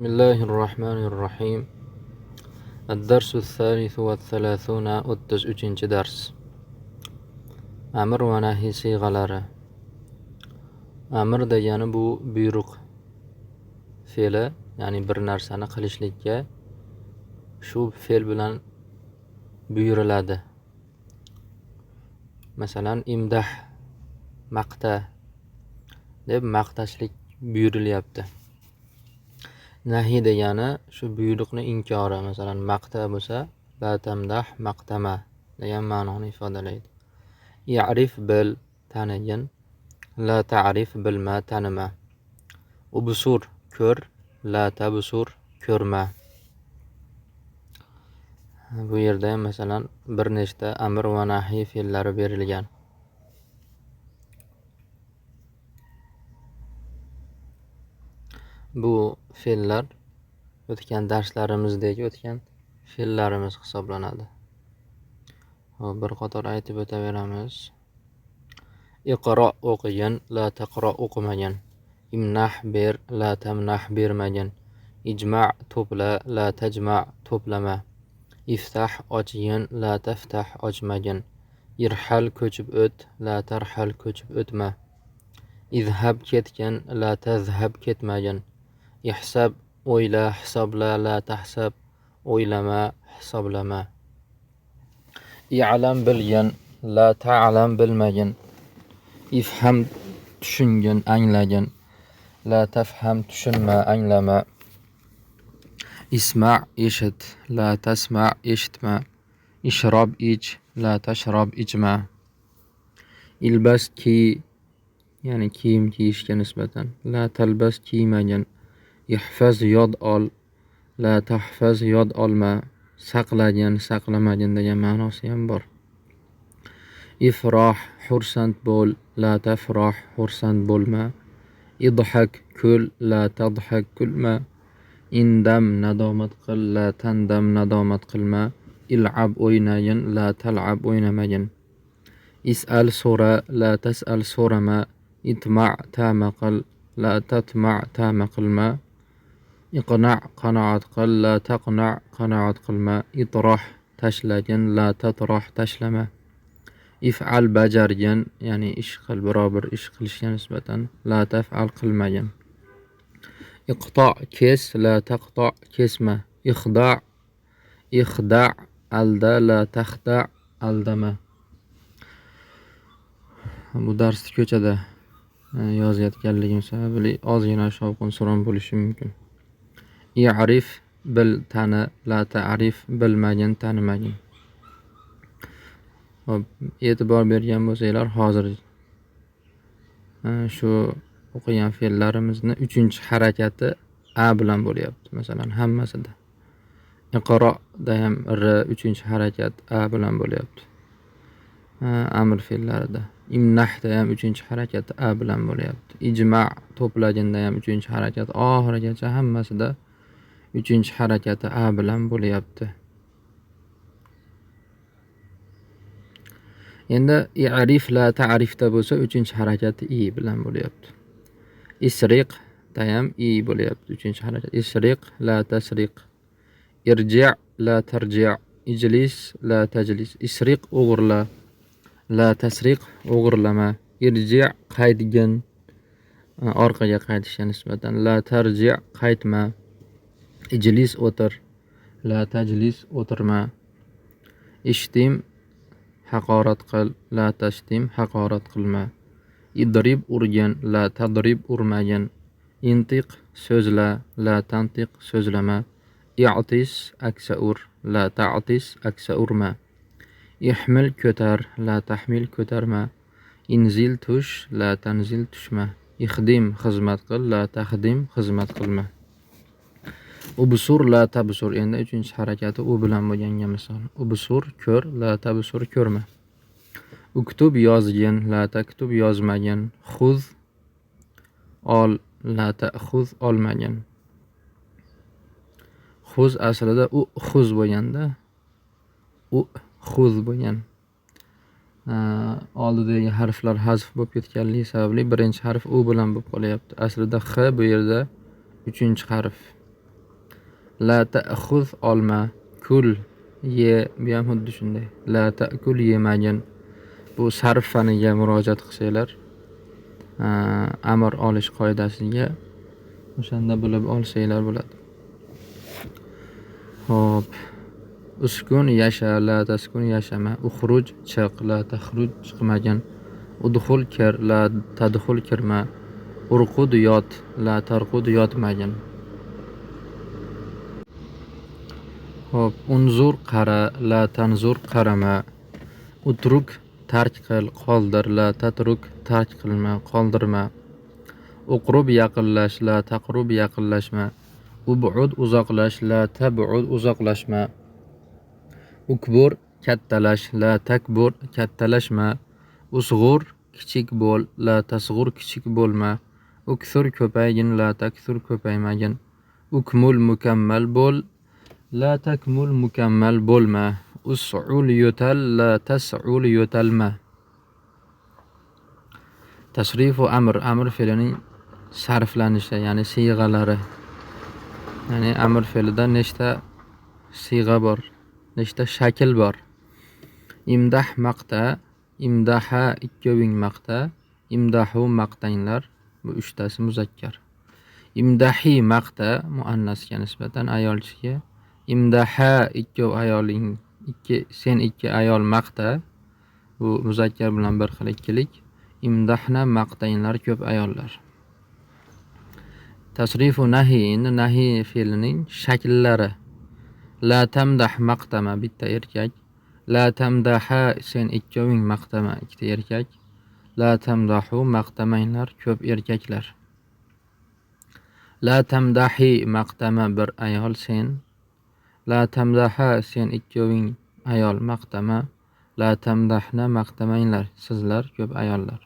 Bismillahirrohmanirrohim. Ad-darsu as-salisu va-thalathuna, 33-dars. Amr va nahiy siyg'alari. Amr degani bu buyruq fe'li, ya'ni bir narsani qilishlikka shu fe'l bilan buyuriladi. Masalan, imdah, maqta deb maqtashlik buyurilyapti. Nahiy degani shu buyruqni inkori. Masalan, maqta bo'lsa, la tamdah, maqtama degan ma'noni ifodalaydi. I'rif, bil, tanigin. La ta'rif, bilma, tanima. Ubsur, ko'r. La tabsur, ko'rma. Bu yerda ham masalan bir nechta amr va nahiy fe'llari berilgan. Bu fe'llar o'tgan darslarimizdagi o'tgan fe'llarimiz hisoblanadi. Hop, bir qator aytib o'taveramiz. Iqro, o'qigin, la taqro, o'qimagin. Imnah, ber, la tamnah, bermagin. Ijma', to'pla, la tajma', to'plama. Iftah, ochgin, la taftah, ochmagin. Irhal, ko'chib o't, la tarhal, ko'chib o'tma. Izhab, ketgin, la tazhab, ketmagin. Ihsab, o'yla, hisobla, la tahsab, o'ylama, hisoblama. I'lam, bilgin, la ta'lam, bilmagin. Ifham, tushungin, anglagin. La tafham, tushunma, anglama. Isma', eshit, la tasma', eshitma. Ishrob, ich, la tashrob, ichma. Ilbas, kiy, ya'ni kiyim kiyishga nisbatan. La talbas, kiymagin. Ihfaz, yod ol, la tahfaz, yod olma. Saqlagin, saqlamagin degan ma'nosi ham bor. Ifroh, xursand bo'l, la tafroh, xursand bo'lma. Idhak, kul, la tadhak, kulma. Indam, nadomat qil, la tandam, nadomat qilma. Il'ab, o'ynagin, la tal'ab, o'ynamagin. Is'al, so'ra, la tas'al, so'rama. Itma', tama qil, la tatma', tama qilma. Iqna', qanoat qil, la taqna', qanoat qilma. Itroh, tashlagin, la tatroh, tashlama. If'al, bajargin, ya'ni ish qil, biror bir ish qilishga nisbatan. La taf'al, qilmagin. Iqto', kes, la taqto', kesma. Ixda', ixda', alda, la taxda', aldama. Bu darsni ko'chada yozayotganligim sababli ozgina shovqin-suron bo'lishi mumkin. I'rif, bil, tani, la ta'rif, bilmagin, tanimagin. Hop, e'tibor bergan bo'lsanglar, hozir shu o'qigan fe'llarimizni 3-harakati a bilan bo'lyapti. Masalan, hammasida. Iqro'da ham r 3-harakat a bilan bo'lyapti. Amr fe'llarida. Imnahda ham 3-harakati a bilan bo'lyapti. Ijma', to'plaginda ham 3-harakat oxirigacha hammasida 3-harakati a bilan bo'lyapti. Endi i'rif, la ta'rifda bo'lsa 3-harakati i bilan bo'lyapti. Isriqda ham i bo'lyapti 3-harakat. Isriq, la tasriq. Irji', la tarji'. Ijlis, la tajlis. Isriq, o'g'irla. La tasriq, o'g'irlama. Irji', qaytgin, orqaga qaytishga nisbatan. La tarji', qaytma. Ijlis, o'tir. La tajlis, o'tirma. Ishtim, haqorat qil. La tashtim, haqorat qilma. Idrib, urgin. La tadrib, urmagin. Intiq, so'zla. La tantiq, so'zlama. I'tis, aksa ur. La ta'tis, aksa urma. Ihmil, ko'tar. La tahmil, ko'tarma. Inzil, tush. La tanzil, tushma. Ixdim, xizmat qil. La taxdim, xizmat qilma. Ubsur, la tabsur. Endi 3-harakati u bilan bo'lganga misol. Ubsur, ko'r. La tabsur, ko'rma. Uktub, yozgin. La taktub, yozmagin. Xuz, ol. La ta'xuz, olmagin. Xuz aslida u xuz bo'lganda, u xuz bo'lgan. Oldidagi harflar hazf bo'lib ketganligi sababli birinchi harf u bilan bo'lib qolyapti. Aslida x bu yerda 3-harf. La ta'khuz olma. Kul ye, bu ham xuddi shunday. La ta'kul yemagin. Bu sarf faniga murojaat qilsanglar, amr olish qoidasiga o'shanda bilib olsanglar bo'ladi. Xo'p. Uskun yasha, la taskun yashama. Uxruj chiq, la taxruj chiqmagin. Udxul kir, la tadxul kirma. Urqud yot, la tarqud yotmagin. Xo'p, unzur qara, la tanzur qarama. Utruk tark qil, qoldir, la tatruk tark qilma, qoldirma. Uqrub yaqinlash, la taqrub yaqinlashma. Ub'ud uzoqlash, la tab'ud uzoqlashma. Ukbur kattalash, la takbur kattalashma. Usg'ur kichik bo'l, la tasg'ur kichik bo'lma. Uksur ko'paygin, la taksur ko'paymagin. Ukmul mukammal bo'l, la takmul mukammal bo'lma. Us'ul yo'tal, la tas'ul yo'talma. Tasrifu amr, amr fe'lining sarflanishi, ya'ni siyg'alari. Ya'ni amr fe'lida nechta siyg'a bor, nechta shakl bor. Imdah maqta, imdaha ikkoving maqta, imdahu maqtanglar. Bu uchtasi muzakkar. Imdahi maqta muannasga nisbatan ayol kishiga. Imdaha ikkov ayoling, ikki sen ikki ayol maqta. Bu muzakkar bilan bir xil ikkilik. Imdahna maqtanglar ko'p ayollar. Tasrifu nahi, endi nahi fe'lining shakllari. La tamdah maqtama bitta erkak. La tamdaha sen ikkoving maqtama ikkita erkak. La tamdahu maqtamanglar ko'p erkaklar. La tamdahi maqtama bir ayol sen. La tamdaha sen ikkoving ayol maqtama. La tamdahna maqtamanglar sizlar ko'p ayollar.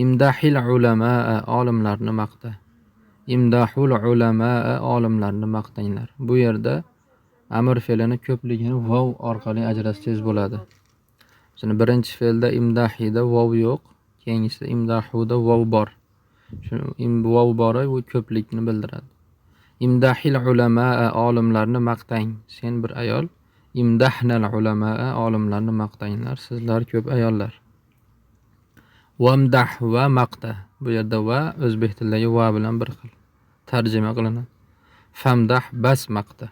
Imdahil ulamaa olimlarni maqta. Imdahul ulamaa olimlarni maqtanglar. Bu yerda amr fe'lini ko'pligini vav orqali ajratsangiz bo'ladi. Masalan, birinchi fe'lda imdahida vav yo'q, keyingisida imdahuda vav bor. Shu vav bori bu ko'plikni bildiradi. Imdahil ulamaa olimlarni maqtang, sen bir ayol. Imdahnal ulamaa olimlarni maqtanglar, sizlar ko'p ayollar. Vamdah va maqta. Bu yerda va o'zbek tilidagi va bilan bir xil tarjima qilinadi. Famdah bas maqta.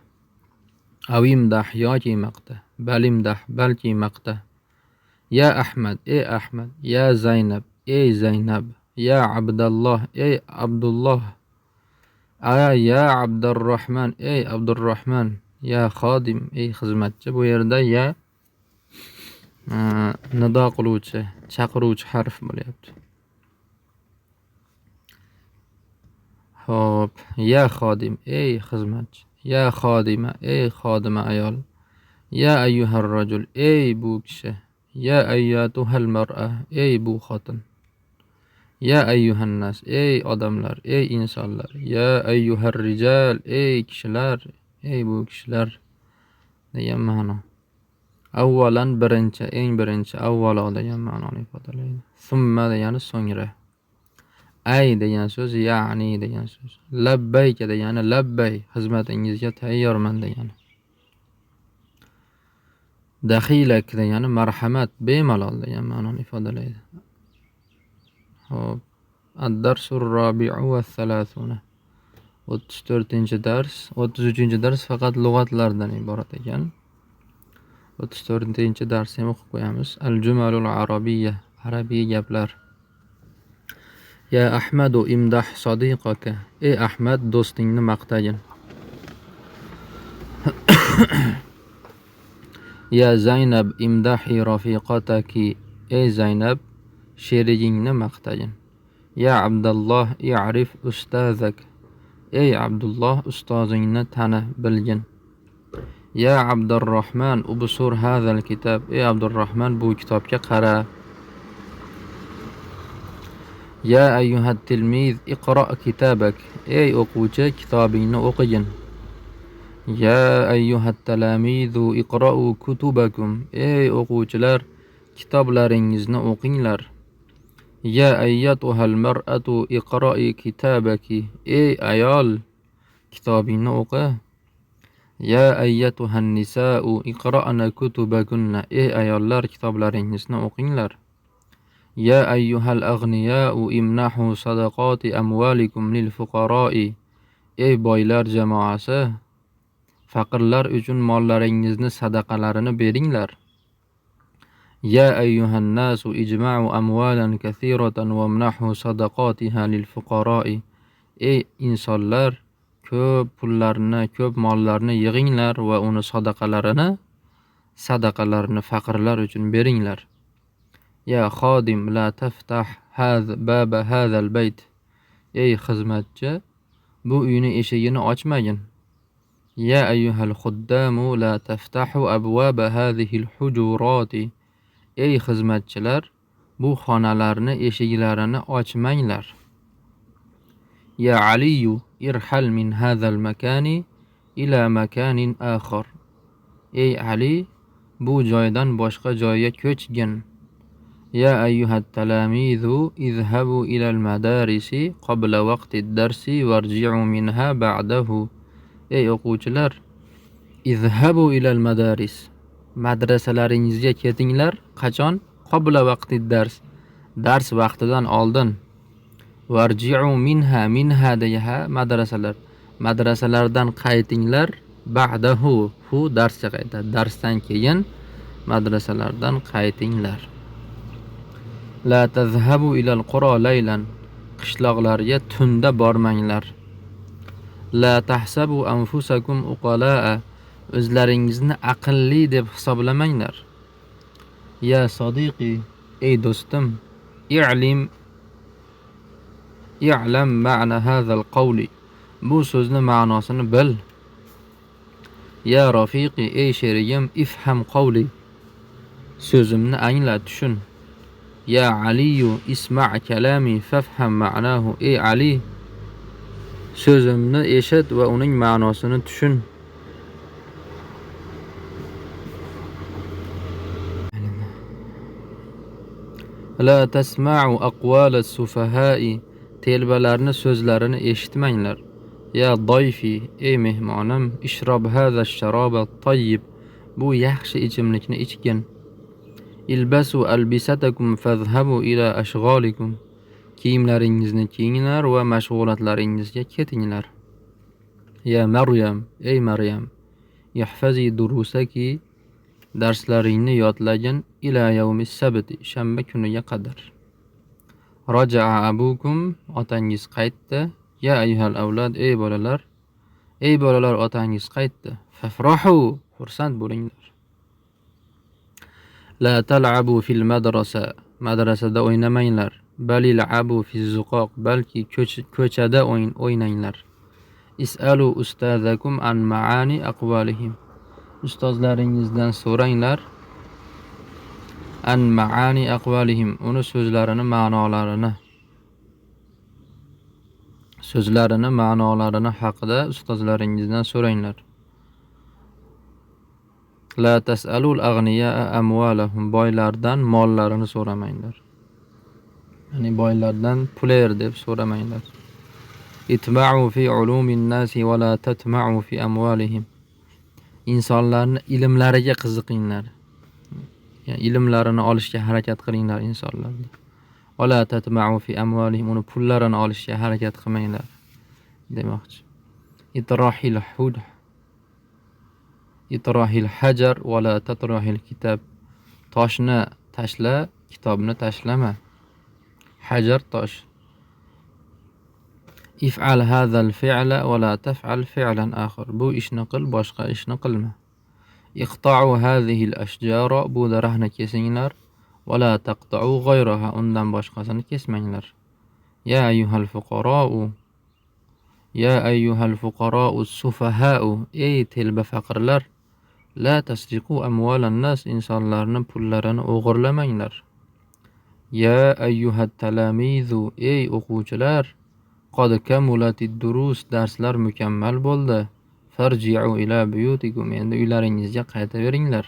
Avimdah yoki maqta. Balimdah balki maqta. Ya Ahmad ey Ahmad, ya Zaynab ey Zaynab, ya Abdalloh ey Abdulloh, ya Abdurrahman ey Abdurrahman, ya xodim ey xizmatchi. Bu yerda ya nido qiluvchi, chaqiruvchi harf bo'lyapti. Xo'p, ya xodim ey xizmatchi, ya xodima ey xodima ayol, ya ayyuhar rajul ey bu kishi, ya ayyatuhal mar'a ey bu xotin, ya ayyuhan nas ey odamlar, ey insonlar, ya ayyuhar rijal ey kishilar, ey bu kishilar degan ma'no. Avvalan birinchi, eng birinchi, avvalo degan ma'noni ifodalaydi. Summa degani so'ngra. Ay degan so'z ya'ni degan so'z. Labbayka degani labbay, xizmatingizga tayyorman degani. Daxilak degani marhamat, bemalol degan ma'noni ifodalaydi. Xo'p, ad-darsur robi'u va thalathuna. 34-dars, 33-dars faqat lug'atlardan iborat ekan. 34-darsni ham o'qib qo'yamiz. Al-jumalul arabiyya, arabiy gaplar. Ya Ahmadu imdah sodiqaka. Ey Ahmad, do'stingni maqtagin. Ya Zaynab imdahi rafiqataki. Ey Zaynab, sherigingni maqtagin. Ya Abdulloh i'rif ustazak. Ey Abdulloh, ustozingni tani, bilgin. Ya Abdurrahman ubsur hazal kitab. Ey Abdurrahman, bu kitobga qara. Ya ayyuhat tilmiz iqra kitabak. Ey o'quvchi, kitobingni o'qigin. Ya ayyuhat talamizu iqra'u kutubakum. Ey o'quvchilar, kitoblaringizni o'qinglar. Ya ayyatuhal mar'atu iqra'i kitabaki. Ey ayol, kitobingni o'qi. Ya ayyatuhan nisa'u iqra'na kutubakunna. Ey ayollar, kitoblaringizni o'qinglar. Ya ayyuhal aghniya'u imnahu sadaqati amwalikum lil fuqaro'i. Ey boylar jamoasi, faqirlar uchun mollaringizni sadaqalarini beringlar. Ya ayyuhan nasu ijma'u amwalan kathiratan wamnahu sadaqatiha lil fuqaro'i. Ey insonlar, ko'p pullarni, ko'p mollarni yig'inglar va uni sadaqalarini faqirlar uchun beringlar. Ya xodim la taftah baba hazal bayt. Ey xizmatchi, bu uyni eshigini ochmagin. Ya ayyuhal xuddamu la taftahu abwaba hazihil hujurati. Ey xizmatchilar, bu xonalarni eshiklarini ochmanglar. Ya Aliyu irhal min hazal makani ila makanin axar. Ey Ali, bu joydan boshqa joyga ko'chgin. Ya ayyuhat talamizu izhabu ilal madarisi qabla vaqtid darsi varji'u minha ba'dahu. Ey o'quvchilar, izhabu ilal madaris, madrasalaringizga ketinglar. Qachon? Qabla vaqtid dars, dars vaqtidan oldin. Varji'u minha, minha deya madrasalar, madrasalardan qaytinglar. Ba'dahu, hu darsga qaytadi, darsdan keyin madrasalardan qaytinglar. La tazhabu ilal qura laylan, qishloqlarga tunda bormanglar. La tahsabu anfusakum uqalaa, o'zlaringizni aqlli deb hisoblamanglar. Ya sodiqi, ey do'stim, i'lam ma'na hazal qawli, bu so'zni ma'nosini bil. Ya rafiqi, ey sherigim, ifham qawli, so'zimni angla, tushun. Ya Aliyu isma' kalami fafham ma'nahu. Ey Ali, so'zimni eshit va uning ma'nosini tushun. La tasma'u aqwala as-sufaha'i, telbalarni so'zlarini eshitmanglar. Ya dayfi, ey mehmonim, ishrob hadha ash-sharaba at-tayyib, bu yaxshi ichimlikni ichgin. Ilbasu albisatakum fazhabu ila ashghalikum, kiyimlaringizni kiyinglar va mashg'ulotlaringizga ketinglar. Ya Maryam, ey Maryam, ihfazi durusaki, darslaringni yodlagin, ila yawmis sabti, shanba kuniga qadar. Raja'a abukum, otangiz qaytdi. Ya ayyuhal avlad, ey bolalar, ey bolalar, otangiz qaytdi. Fafrahu, xursand bo'linglar. La tal'abu fil madrasa, madrasada o'ynamanglar. Balil'abu fi zuqoq, balki ko'chada o'ynanglar. Is'alu ustazakum an ma'ani aqwalihim, ustozlaringizdan so'ranglar. An ma'ani aqwalihim, uni so'zlarini ma'nolarini, so'zlarini ma'nolarini haqida ustozlaringizdan so'ranglar. La tas'alul aghniyaa amwalahum, boylardan mollarini so'ramanglar. Ya'ni boylardan pul ber deb so'ramanglar. Itma'u fi ulumin nasi va la tatma'u fi amwalihim, insonlarni ilmlariga qiziqinglar. Ya'ni ilmlarini olishga harakat qilinglar insonlarni. Va la tatma'u fi amwalihim, uni pullarini olishga harakat qilmanglar demoqchi. Itrahil hud, itrahil hajar va la tatrahil kitab, toshni tashla, kitobni tashlama. Hajar tosh. If'al hazal fi'la va la taf'al fi'lan akhar, bu ishni qil, boshqa ishni qilma. Iqta'u hazihi al-ashjara, bu daraxtni kesinglar. Va la taqta'u ghayraha, undan boshqasini kesmanglar. Ya ayyuhal fuqara'u, ya ayyuhal fuqara'u sufaha'u, ey telba faqirlar, la tasriqu amwalan nas, insonlarning pullarini o'g'irlamanglar. Ya ayyuhat talamizu, ey o'quvchilar, qad kamulatid durus, darslar mukammal bo'ldi. Farji'u ila buyutikum, endi uylaringizga qaytaveringlar.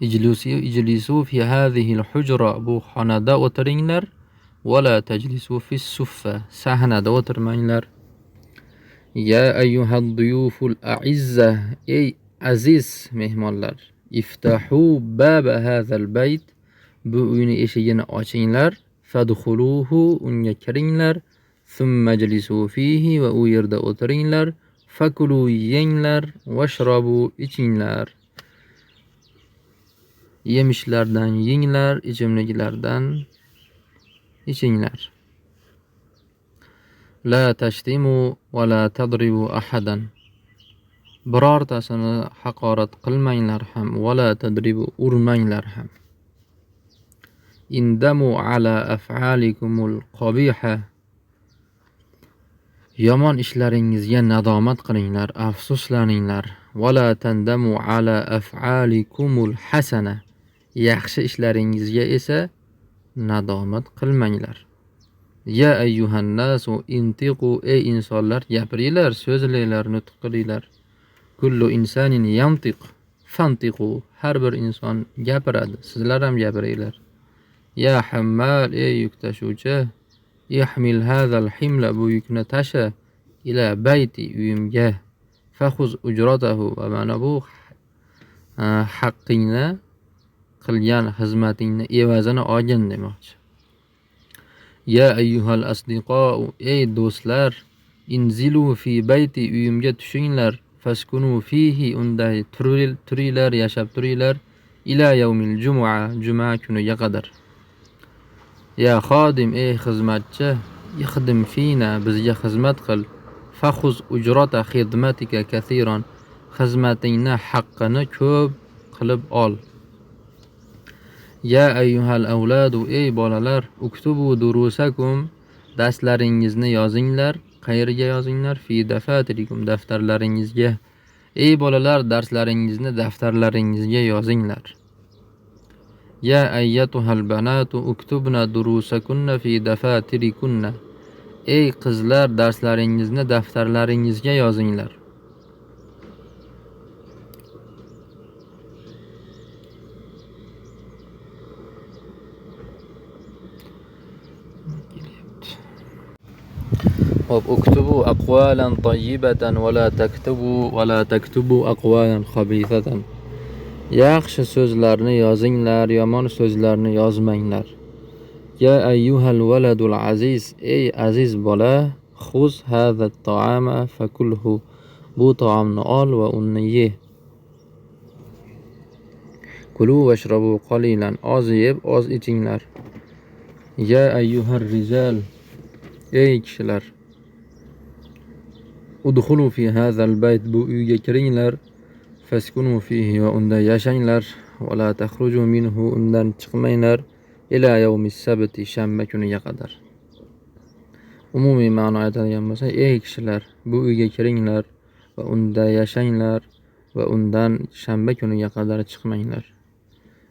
Ijlisu fi hadhihi al-hujra, bu xonada o'tiringlar. Va la tajlisu fi suffa, sahnada o'tirmanglar. Ya ayyuhad duyuful a'izza, ey aziz mehmonlar, iftahu baba hazal bayt, bu uyni eshigini ochinglar, fadkhuluhu, unga kiringlar, thumma jlisu fihi, va u yerda o'tiringlar, fakulu, yenglar, vashrabu, ichinglar. Yemişlardan yenglar, ichimliklardan ichinglar. La tashtimu va la tadribu ahadan. Birortasini haqorat qilmanglar ham, va la tadribu, urmanglar ham. Indamu ala af'alikumul qabiha. Yomon ishlaringizga nadomat qilinglar, afsuslaninglar. Va la tandamu ala af'alikumul hasana. Yaxshi ishlaringizga esa nadomat qilmanglar. Ya ayyuhan nasu intiqu, ey insonlar, gapiringlar, so'zlanglar, nutq qilinglar. Kullu insanin yantiq fantiqu, har bir inson gapiradi, sizlar ham gapiringlar. Ya hammal, ey yuk tashuvchi, ihmil hazal himla, bu yukni tasha, ila bayti, uyimga, faxuz ujratahu, va mana bu haqqingni, qilgan xizmatingni evazini olgin demoqchi. Ya ayyuhal asdiqau, ey do'stlar, inzilu fi bayti, uyimga tushinglar, faskunu fihi, unda turinglar, yashab turinglar, ila yawmil jum'a, juma kuniga qadar. Ya xodim, ey xizmatchi, ixdim fina, bizga xizmat qil, faxuz ujrata xizmatika kasiron, xizmatingni haqqini ko'p qilib ol. Ya ayyuhal avladu, ey bolalar, uktubu durusakum, darslaringizni yozinglar. Qayerga yozinglar? Fi dafatirikum, daftarlaringizga. Ey bolalar, darslaringizni daftarlaringizga yozinglar. Ya ayyatuhal banatu uktubna durusakunna fi dafatirikunna. Ey qizlar, darslaringizni daftarlaringizga yozinglar. Hop, uktubu aqwalan tayyibatan va la taktubu aqwalan khabithatan. Yaxshi so'zlarni yozinglar, yomon so'zlarni yozmanglar. Ya ayyuhal waladul aziz, ey aziz bola, xuz hazat ta'ama fakulhu, bu taomni ol va uni ye. Kulu vashrabu qalilan, oz yeb oz ichinglar. Ya ayyuhar rijal, ey kishilar, udxulu fi hazal bayt, bu uyga kiringlar, faskunu fihi, va unda yashanglar, va la taxruju minhu, undan chiqmanglar, ila yawmis sabti, shanba kuniga qadar. Umumiy ma'no aytadigan bo'lsa, ey kishilar, bu uyga kiringlar va unda yashanglar va undan shanba kuniga qadar chiqmanglar.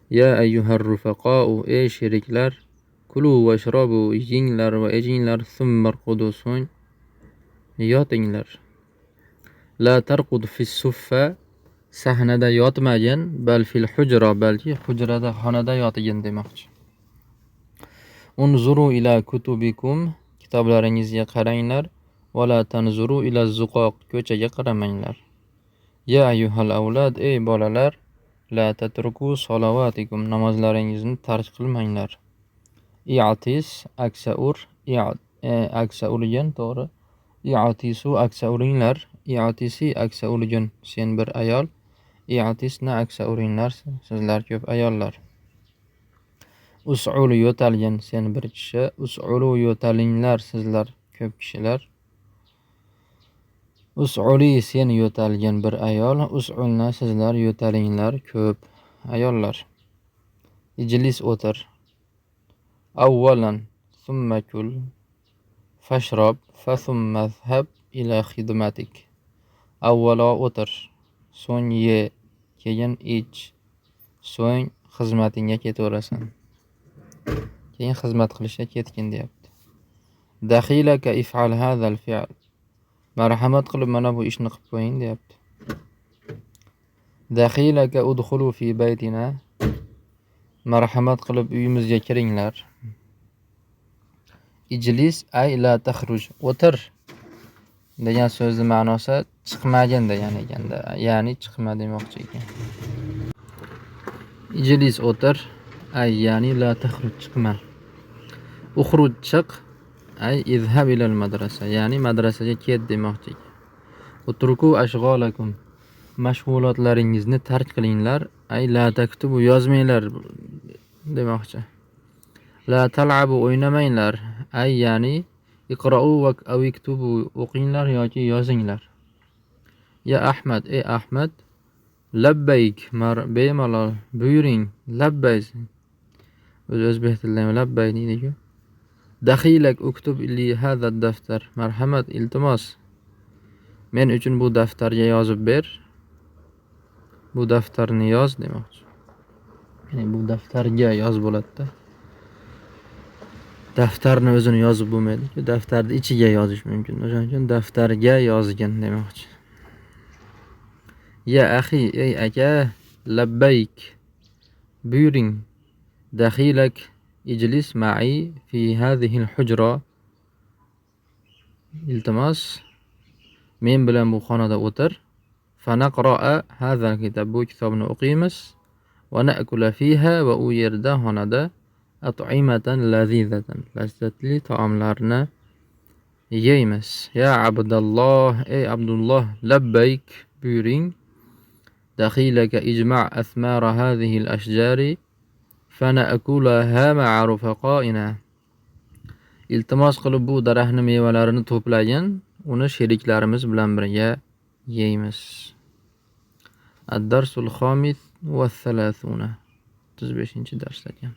Ya ayyuhar rufaqau, ey sheriklar, kulu vashrabu, yenglar va ichinglar, thumma arqudu, so'ng yotinglar. La tarqud fi suffa, sahnada yotmagin, bal fil hujra, balki hujrada, xonada yotigin demoqchi. Unzuru ila kutubikum, kitoblaringizga qaranglar, va la tanzuru ila zuqoq, ko'chaga qaramanglar. Ya ayyuhal avlad, ey bolalar, la tatruku salovatikum, namozlaringizni tark qilmanglar. I'tis, aksa ur, aksa urgin, to'g'ri. I'tisu, aksa uringlar, i'tisi, aksa urgin, sen bir ayol. I'tisna, aksa uringlar, sizlar ko'p ayollar. Us'ul, yo'talgin, sen bir kishi. Us'ulu, yo'talinglar, sizlar ko'p kishilar. Us'uli, sen yo'talgin, bir ayol. Us'ulna, sizlar yo'talinglar, ko'p ayollar. Ijlis, o'tir. Avvalan, thumma kul, fashrob, fa thumma zhab ila xidmatik. Avvalo o'tir, so'ng ye, keyin ich, so'ng xizmatingga ketaverasan. Keyin xizmat qilishga ketgin deyapti. Daxilaka if'al hazal fi'l. Marhamat qilib mana bu ishni qilib qo'ying deyapti. Daxilaka udxulu fi baytina. Marhamat qilib uyimizga kiringlar. Ijlis ay la taxruj. O'tir. Degan so'zni ma'nosi chiqmagin degan ekanda, ya'ni chiqma demoqchi ekan. Ijlis o'tir, ay ya'ni la taxruj chiqma. Uxruj chiq, ay izhab ilal madrasa, ya'ni madrasaga ket demoqchi ekan. Utruku ashg'olakum, mashg'ulotlaringizni tark qilinglar, ay la taktubu yozmanglar demoqchi. La talabu o'ynamanglar, ay ya'ni iqra'u va aw iktubu o'qinglar yoki yozinglar. Ya Ahmad, ey Ahmad, labbayk bemalol buyuring, labbayk. O'zi o'zbek tilida ham labbay deydi-ku. Daxilak uktub li hadha daftar. Marhamat, iltimos. Men uchun bu daftarga yozib ber. Bu daftarni yoz demoqchi. Ya'ni bu daftarga yoz bo'ladi-da. Daftarni o'zini yozib bo'lmaydi-ku, daftarni ichiga yozish mumkin. O'shaning uchun daftarga yozgin demoqchi. Ya axi, ey aka, labbayk. Buyuring. Daxilak ijlis ma'i fi hadhihi al-hujra. Iltimos, men bilan bu xonada o'tir. Fanaqra'a hadha al-kitab. Bu kitobni o'qiymiz. Va na'kula fiha, va u yerda xonada at'imatan lazizatan, lazzatli taomlarni yeymiz. Ya Abdulloh, ey Abdulloh, labbayk, buyuring. Daxilaka ijma' athmara hadhihi al-ashjari fana'kulaha ma'a rufaqoina. Iltimos qilib bu daraxtni mevalarini to'plagin, uni sheriklarimiz bilan birga yeymiz. Ad-darsul xomis va thalathuna. 35-dars ekan.